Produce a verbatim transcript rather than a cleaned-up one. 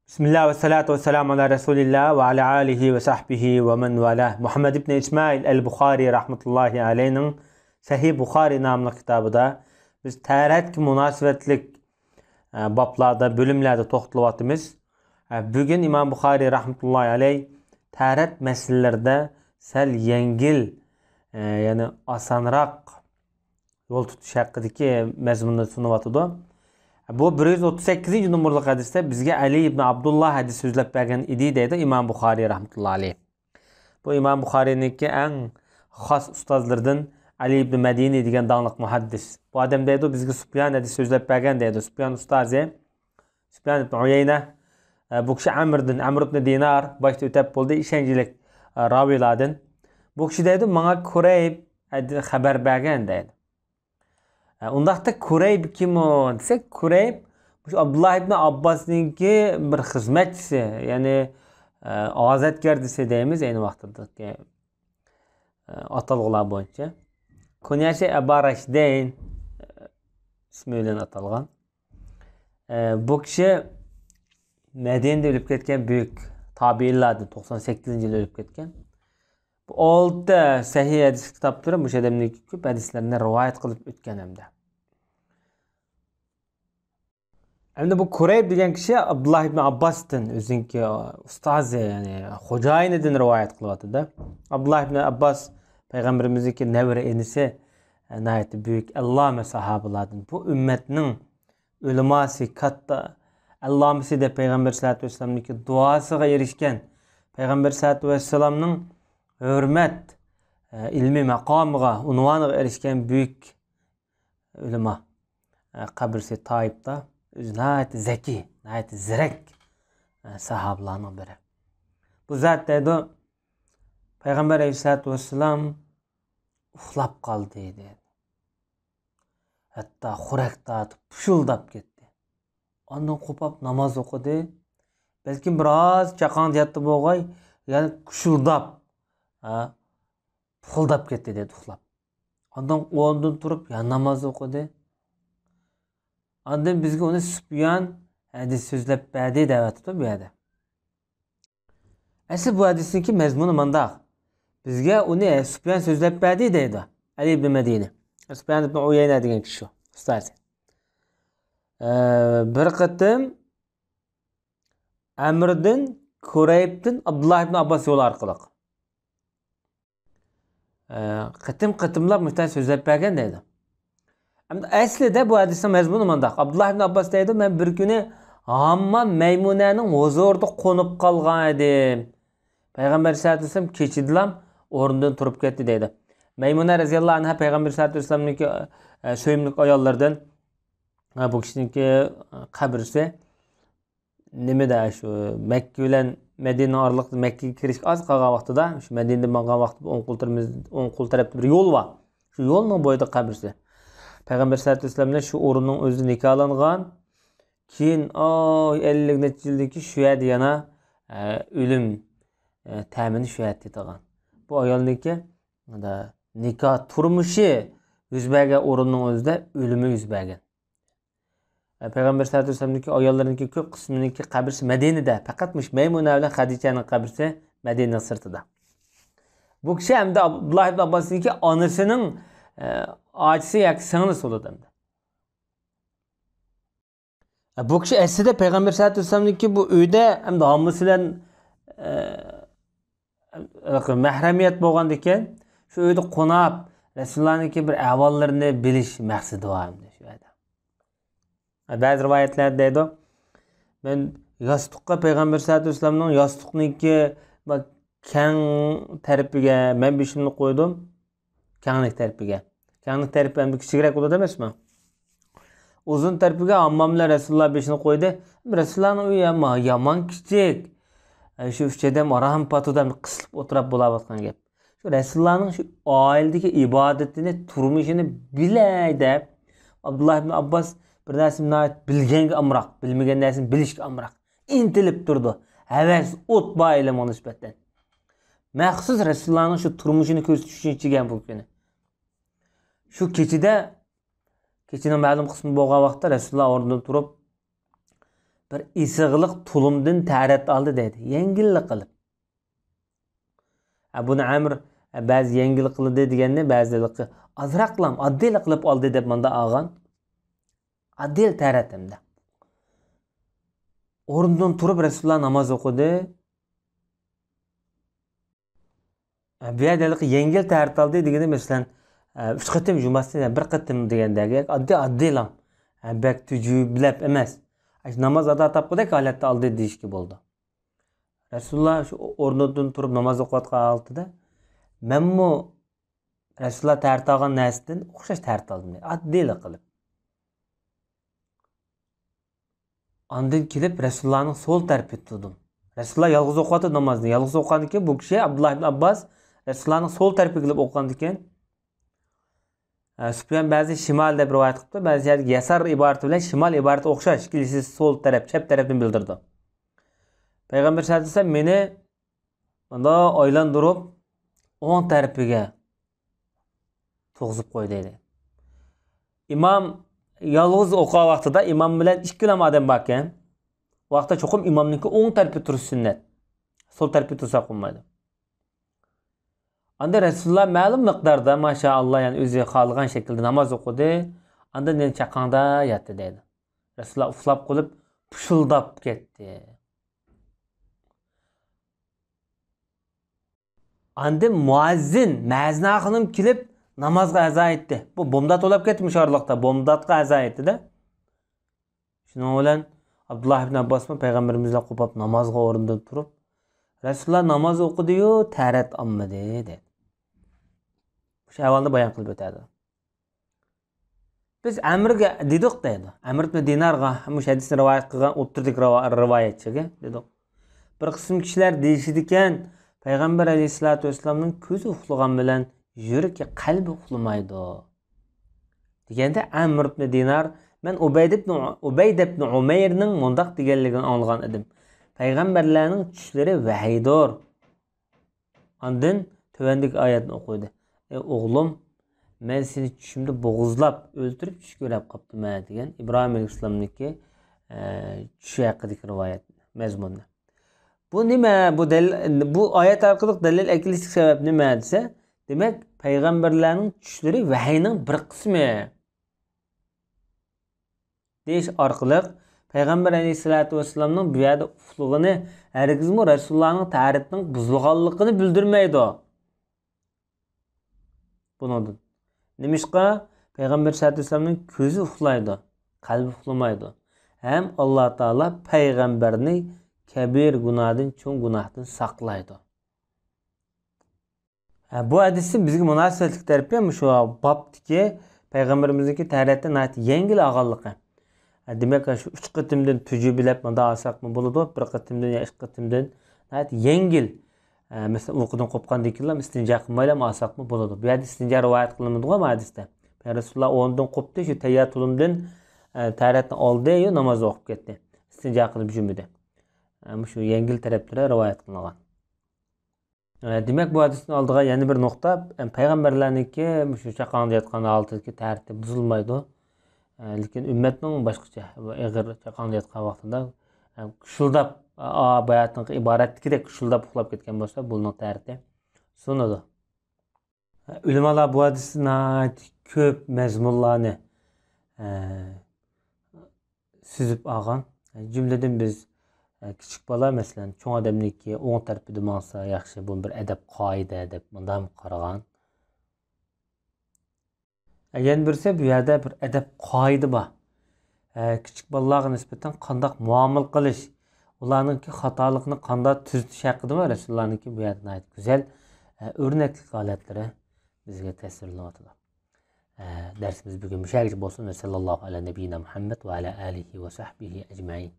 بىسمىللا ۋەسسالاتۇ ۋەسسالامۇ ئالا رەسۇلىللا ۋە ئالا ئالىھى ۋە سەھبىھى ۋە مەن ۋالا. مۇھەممەد ئىبنى ئىسمائىل ئەل بۇخارى رەھمەتۇللاھى ئەلەيھنىڭ سەھىھ بۇخارى ناملىق كىتابىدا بىز تەھارەتكە مۇناسىۋەتلىك، ئە، بابلاردا، بۆلۈملەردە توختىلىۋاتىمىز. ئە، بۈگۈن ئىمام بۇخارى رەھمەتۇللاھى ئەلەيھ تەھارەت مەسىلىلىرىدە سەل يەڭگىل، ئە، يەنى ئاسانراق يول تۇتۇش ھەققىدىكى مەزمۇننى سۇنۇۋاتىدۇ. بۇ بىر يۈز ئوتتۇز سەككىزىنچى نومۇرلۇق ھەدىستە بىزگە ئەلى ئىبن ئابدۇللا ھەدىس سۆزلەپ بەرگەن ئىدى، دەيدۇ ئىمام بۇخارى رەھمەتۇللا ئەلەيھ. بۇ ئىمام بۇخارىنىڭكى ئەڭ خاس ئۇستازلىرىدىن ئەلى ئىبن مەدىنى دېگەن داڭلىق مۇھەددىس. بۇ ئادەم دەيدۇ، بىزگە سۇپيان ھەدىس سۆزلەپ بەرگەن دەيدۇ. سۇپيان ئۇستازى. سۇپيان ئىبن ئۇيەينە، ئە، بۇ كىشى ئەمردىن، ئەمر ئىبن دىنار، باشتا ئۆتەپ بولدى، ئىشەنچلىك، ئە، راۋىلاردىن. بۇ كىشى دەيدۇ، ماڭا كۇرەيب، ئە، خەۋەر بەرگەن دەيدۇ. ئە، ئۇنداقتا كۇرەيب كىم ئۇ دېسەك، كۇرەيب مۇشۇ ئابدۇللا ئىبن ئابباسنىڭكى بىر خىزمەتچىسى، يەنى، ئە، ئازادگەردىسى دەيمىز ئەينى ۋاقتىدىكى، ئە، ئاتالغۇلار بويىچە. كۇنيەسى ئەبا راشدەين، ئە، ئىسمى بىلەن ئاتالغان. ئە، بۇ كىشى مەدىنىدە ئۆلۈپ كەتكەن بۈيۈك تابىئىنلاردىن، توقسان سەككىزىنچى يىلى ئۆلۈپ كەتكەن. بۇ ئالتە سەھىھ ھەدىس كىتابلىرى مۇشۇ ئادەمنىڭ كۆپ ھەدىسلىرىنى رىۋايەت قىلىپ ئۆتكەن ھەمدە. ئەمدى بۇ كۇرەيب دېگەن كىشى ئابدۇللا ئىبن ئابباستىن، ئۆزىنىڭكى ئۇستازى، يەنى خوجايىنىدىن رىۋايەت قىلىۋاتىدۇ. ئابدۇللا ئىبن ئابباس پەيغەمبىرىمىزنىڭكى نەۋرە ئىنىسى، ناھايىتى بۈيۈك ئەللامە ساھابىلاردىن. بۇ ئۈممەتنىڭ ئۆلىماسى، كاتتا ئەللامىسى دەپ پەيغەمبەر سەللەتۇ ۋەسسالامنىڭكى دۇئاسىغا ئېرىشكەن، پەيغەمبەر سەللەتۇ ۋەسسالامنىڭ ھۆرمەت، ئە، ئىلمىي مەقامىغا، ئۇنۋانىغا ئېرىشكەن بۈيۈك ئۆلىما، ئە، قەبرىسى تائىپتا. ئۆزى ناھايىتى زەكىي، ناھايىتى زېرەك، ئە، ساھابىلارنىڭ بىرى. بۇ زات دەيدۇ، پەيغەمبەر ئەلەيھىسسالاتۇ ۋەسسالام ئۇخلاپ قالدى دەيدۇ. ھەتتا خورەك تارتىپ پۇشۇلداپ كەتتى. ئاندىن قوپاپ ناماز ئوقۇدى. بەلكىم بىر ئاز چاقاڭدا ياتتى بولغاي، يەنە كۇشۇلداپ، ھە، پۇخۇلداپ كەتتى دەيدۇ، ئۇخلاپ. ئاندىن ئورنىدىن تۇرۇپ يەنە ناماز ئوقۇدى. ئاندىن بىزگە ئۇنى سۇپيان ھەدىس سۆزلەپ بەردى دەۋاتىدۇ بۇ يەردە. ئەسلى بۇ ھەدىسنىڭكى مەزمۇنى مۇنداق. بىزگە ئۇنى سۇپيان سۆزلەپ بەردى دەيدۇ. ئەلى ئىبن مەدىنى. سۇپيان ئىبن ئۇيەينە دېگەن كىشى شۇ، ئۇستازى. ئە، بىر قېتىم ئەمردىن، كۇرەيبتىن، ئابدۇللا ئىبن ئابباس يولى ئارقىلىق. ئە، قېتىم-قېتىملاپ مۇشۇنداق سۆزلەپ بەرگەن دەيدۇ. ئەمدى ئەسلىدە بۇ ھەدىسنىڭ مەزمۇنى مۇنداق. ئابدۇللا ئىبن ئابباس دەيدۇ، مەن بىر كۈنى ھاممام مەيمۇنەنىڭ ھۇزۇرىدا قونۇپ قالغان ئىدىم. پەيغەمبەر سەللەتۇ ۋەسسالام كېچىدىلا ئورنىدىن تۇرۇپ كەتتى دەيدۇ. مەيمۇنە رەزىياللاھۇ ئەنھا پەيغەمبەر سەللەتۇ ۋەسسالامنىڭكى، ئە، سۆيۈملۈك ئاياللىرىدىن. ھە، بۇ كىشىنىڭكى، ئە، قەبرىسى نېمىدە، شۇ مەككە بىلەن مەدىنىنىڭ ئارىلىقىدا، مەككىگە كىرىشكە ئاز قالغان ۋاقتىدا، شۇ مەدىنىدىن ماڭغان ۋاقتىدا ئوڭ قول تەرىپىمىز-، ئوڭ قول تەرەپتە بىر يول بار. شۇ يولنىڭ بويىدا قەبرىسى. پەيغەمبەر سەللەللاھۇ ئەلەيھى ۋەسەللەم شۇ ئورۇننىڭ ئۆزىدە نىكاھلانغان. كېيىن، ئاي، ئەللىك نەچچە يىلدىن كېيىن شۇ يەردە يەنە، ئە، ئۆلۈم، ئە، تەمىنى شۇ يەردە تېتىغان. بۇ ئايالنىڭكى، نىكاھ تۇرمۇشى يۈز بەرگەن ئورۇننىڭ ئۆزىدە ئۆلۈمى يۈز بەرگەن. پەيغەمبەر سەللەللاھۇ ئەلەيھى ۋەسەللەمنىڭكى ئاياللىرىنىڭكى كۆپ قىسمىنىڭكى قەبرىسى مەدىنىدە، پەقەت مۇشۇ مەيمۇنە بىلەن خەدىچەنىڭ قەبرىسى مەدىنىنىڭ سىرتىدا. بۇ كىشى ئەمدى ئابدۇللا ئىبن ئابباسنىڭكى ئانىسىنىڭ، ئە، ئاچىسى ياكى سىڭلىسى بولىدۇ ئەمدى. بۇ كىشى ئەسلىدە پەيغەمبەر سەللەللاھۇ ئەلەيھى ۋەسەللەمنىڭكى بۇ ئۆيدە ئەمدى ھاممىسى بىلەن، ئە، مەھرەمىيەت بولغاندىكىن، شۇ ئۆيدە قوناپ، رەسۇلۇللانىڭكى بىر ئەھۋاللىرىنى بىلىش مەقسىتى بار ئەمدى شۇ يەردە. بەزى رىۋايەتلەردە دەيدۇ، مەن ياستۇققا، پەيغەمبەر سەللەللاھۇ ئەلەيھى ۋەسەللەمنىڭ ياستۇقنىڭكى بىر كەڭ تەرىپىگە مەن بېشىمنى قويدۇم. كەڭلىك تەرىپىگە. كەڭلىك تەرىپى ئەمدى كىچىكرەك بولىدۇ ئەمەسمۇ؟ ئۇزۇن تەرىپىگە ھاممام بىلەن رەسۇلۇللا بېشىنى قويدى. رەسۇلۇللانىڭ ئۆيى ئەمما يامان كىچىك. ئە، شۇ ئۈچ ئادەم ئاران پاتىدۇ، ئەمدى قىسىلىپ ئولتۇراپ بولاۋاتقان گەپ. شۇ رەسۇلۇللانىڭ شۇ ئائىلىدىكى ئىبادىتىنى، تۇرمۇشىنى بىلەي دەپ، ئابدۇللا ئىبن ئابباس بىر نەرسىنى ناھايىتى بىلگەنگە ئامراق، بىلمىگەن نەرسىنى بىلىشكە ئامراق. ئىنتىلىپ تۇرىدۇ. ھەۋەس، ئوت بار ئىلىمغا نىسبەتەن. مەخسۇس رەسۇلۇللانىڭ شۇ تۇرمۇشىنى كۆرسىتىش ئۈچۈن ئىچىگەن بۇ كۈنى. شۇ كېچىدە، كېچىنىڭ مەلۇم قىسمى بولغان ۋاقىتتا رەسۇلۇللا ئورنىدىن تۇرۇپ، بىر ئېسىقلىق تۇلۇمدىن تەھارەت ئالدى دەيدۇ، يەڭگىللا قىلىپ. ئە، بۇنى ئەمىر، ئە، بەزى يەڭگىل قىلدى دېگەننى بەزىلىرى ئازراقلام ئاددىيلا قىلىپ ئالدى دەپ ماندا ئالغان. ئاددىيلا تەھارەت ھەمدە. ئورنىدىن تۇرۇپ رەسۇلۇللا ناماز ئوقۇدى. ئە، بۇ يەردە ھېلىقى يەڭگىل تەھارەت ئالدى دېگىنى، مەسىلەن، ئە، ئۈچ قېتىم يۇماستىن، يەنى بىر قېتىم دېگەندەك، ئاددىي، ئاددىيلا. ئە، بەك تۈجۈبلەپ ئەمەس. ئاشۇ ناماز ئادا تاپقۇدەك ھالەتتە ئالدى دېيىشكە بولىدۇ. رەسۇلۇللا شۇ ئورنىدىن تۇرۇپ ناماز ئوقۇۋاتقان ھالىتىدە، مەنمۇ رەسۇلۇللا تەھارەت ئالغان نەرسىدىن ئوخشاش تەھارەت ئالدىم، ئاددىيلا قىلىپ. ئاندىن كېلىپ رەسۇلۇللانىڭ سول تەرىپىدە تۇردۇم. رەسۇلۇللا يالغۇز ئوقۇۋاتىدۇ نامازنى. يالغۇز ئوقۇغاندىن كېيىن بۇ كىشى، ئابدۇللا ئىبن ئابباس، رەسۇلۇللانىڭ سول تەرىپىگە كېلىپ ئوقۇغاندىكەن. ئە، سۇپيان بەزى شىمال دەپ رىۋايەت قىپتۇ، بەزى يەردە يەسار ئىبارىتى بىلەن شىمال ئىبارىتى ئوخشاش. ئىككىلىسى سول تەرەپ، چەپ تەرەپنى بىلدۈرىدۇ. پەيغەمبەر سەللەللاھۇ ئەلەيھى ۋەسەللەم مېنى مۇنداق ئايلاندۇرۇپ، ئوڭ تەرىپىگە تۇرغۇزۇپ قويدى دەيدۇ. ئىمام يالغۇز ئوقۇغان ۋاقتىدا ئىمام بىلەن ئىككىلا ئادەم باركەن، ۋاقىتتا چوقۇم ئىمامنىڭكى ئوڭ تەرىپى تۇرۇش سۈننەت. سول تەرىپى تۇرساق بولمايدۇ. ئاندىن رەسۇلۇللا مەلۇم مىقداردا، ماشائاللا، يەنى ئۆزى خالىغان شەكىلدە ناماز ئوقۇدى. ئاندىن يەنە چاقاڭدا ياتتى دەيدۇ. رەسۇلۇللا ئۇخلاپ قېلىپ، پۇشۇلداپ كەتتى. ئاندىن مۇئەززىن، مەزىن ئاخۇنۇم كېلىپ نامازغا ئەزان ئېيتتى. بۇ بومدات ئۇخلاپ كەتتى مۇشۇ ئارىلىقتا. بومداتقا ئەزان ئېيتتى-دە. شۇنىڭ بىلەن ئابدۇللا ئىبن ئابباسمۇ پەيغەمبىرىمىز بىلەن قوپۇپ نامازغا ئورنىدىن تۇرۇپ، رەسۇلۇللا ناماز ئوقۇدى-يۇ، تەھارەت ئالمىدى، دەيدۇ. شۇ ئەھۋالنى بايان قىلىپ ئۆتەدۇ. بىز ئەمىرگە دېدۇق، دەيدۇ. ئەمىر ئىبن دىنارغا، مۇشۇ ھەدىسنى رىۋايەت قىلغان ئوتتۇرىدىكى رىۋا-، رىۋايەتچىگە دېدۇق. بىر قىسىم كىشىلەر دېيىشىدىكەن، پەيغەمبەر ئەلەيھىسسالاتۇ ۋەسسالامنىڭ كۆزى ئۇخلىغان بىلەن يۈرىكى، قەلبى ئۇخلىمايدۇ، دېگەندە، ئەمىر ئىبن دىنار، مەن ئۇبەيد ئىبن، ئۇبەيد ئىبن ئۇمەيرنىڭ مۇنداق دېگەنلىكىنى ئاڭلىغان ئىدىم، پەيغەمبەرلەرنىڭ چۈشلىرى ۋەھىيدۇر. ئاندىن تۆۋەندىكى ئايەتنى ئوقۇيدۇ. ئەي ئوغلۇم، مەن سېنى چۈشۈمدە بوغۇزلاپ، ئۆلتۈرۈپ چۈش كۆرۈپ قاپتىمەن، دېگەن ئىبراھىم ئەلەيھىسسالامنىڭكى، ئە، چۈشى ھەققىدىكى رىۋايەت مەزمۇنى. بۇ نېمە؟ بۇ دەل-، بۇ ئايەت ئارقىلىق دەلىل ئەكېلىشلىك سەۋەب نېمە دېسە، دېمەك، پەيغەمبەرلەرنىڭ چۈشلىرى ۋەھىينىڭ بىر قىسمى دېيىش ئارقىلىق پەيغەمبەر ئەلەيھىسسالاتۇ ۋەسسالامنىڭ بۇ يەردە ئۇخلىغىنى ھەرگىزمۇ رەسۇلۇللانىڭ تەھارىتىنىڭ بۇزۇلغانلىقىنى بىلدۈرمەيدۇ. بۇنىڭدىن نېمىشقا پەيغەمبەر سەللەللاھۇ ئەلەيھى ۋەسەللەمنىڭ كۆزى ئۇخلايدۇ، قەلبى ئۇخلىمايدۇ. ھەم ئاللا تائالا پەيغەمبەرنى كەبىر گۇناھدىن، چوڭ گۇناھتىن ساقلايدۇ. ھە، بۇ ھەدىستىن بىزگە مۇناسىۋەتلىك تەرىپى مۇشۇ بابتىكى پەيغەمبىرىمىزنىڭكى تەھارەتنى ناھايىتى يەڭگىل ئالغانلىقى. ھە، دېمەك، شۇ ئۈچ قېتىمدىن تۈجۈبىلەپ مۇنداق ئالساقمۇ بولىدۇ، بىر قېتىمدىن يا ئىككى قېتىمدىن ناھايىتى يەڭگىل. ھە، مەسىلەن، ئۇيقۇدىن قوپقاندىن كېيىنلا ئىستىنجا قىلمايلا ئالساقمۇ بولىدۇ. بۇ يەردە ئىستىنجا رىۋايەت قىلىنمىدىغۇ ما ھەدىستە. رەسۇلۇللا ئورنىدىن قوپتى، شۇ تەيياتۇلۇمدىن، ئە، تەھارەتنى ئالدى، يا ناماز ئوقۇپ كەتتى. ئىستىنجا قىلىپ جۈمىدى. ئە، مۇشۇ يەڭگىل تەرەپلىرى رىۋايەت قىلىنغان. ئە، دېمەك، بۇ ھەدىستىن ئالىدىغان يەنە بىر نۇقتا، ئە، پەيغەمبەرلەرنىڭكى مۇشۇ چاقاڭدا ياتقان ھالىتىدىكى تەھارىتى بۇزۇلمايدۇ. ئە، لېكىن ئۈممەتنىڭ باشقىچە، بۇ ئېغىر چاقاڭدا ياتقان ۋاقتىدا، ئە، كۇشۇلداپ، ئا، باياتىنقى ئىبارەتتىكىدەك كۇشۇلداپ ئۇخلاپ كەتكەن بولسا، بۇنىڭ تەھارىتى سۇنىدۇ. ئۆلىمالار بۇ ھەدىستە ناھايىتى كۆپ مەزمۇنلارنى، ئە، سۈزۈپ ئالغان. جۈملىدىن بىز، ئە، كىچىك بالا، مەسىلەن، چوڭ ئادەمنىڭكى ئوڭ تەرىپىدە ماڭسا ياخشى، بۇ بىر ئەدەپ قائىدە دەپ مۇنداقمۇ قارىغان. ئە، يەنە بىرسى، بۇ يەردە بىر ئەدەپ قائىدە بار. ئە، كىچىك بالىلارغا نىسبەتەن قانداق مۇئامىلە قىلىش، ئۇلارنىڭكى خاتالىقىنى قانداق تۈزىتىش ھەققىدىمۇ رەسۇلۇللانىڭكى بۇ يەردە ناھايىتى گۈزەل، ئە، ئۆرنەكلىك ھالەتلىرى بىزگە تەسۋىرلىنىۋاتىدۇ. ئە، دەرسىمىز بۈگۈن مۇشۇ يەرگىچە بولسۇن. ۋە سەللەللاھۇ ئەلا نەبىييىنا مۇھەممەد ۋە ئەلا ئالىھى ۋە سەھبىھى ئەجمەئىن.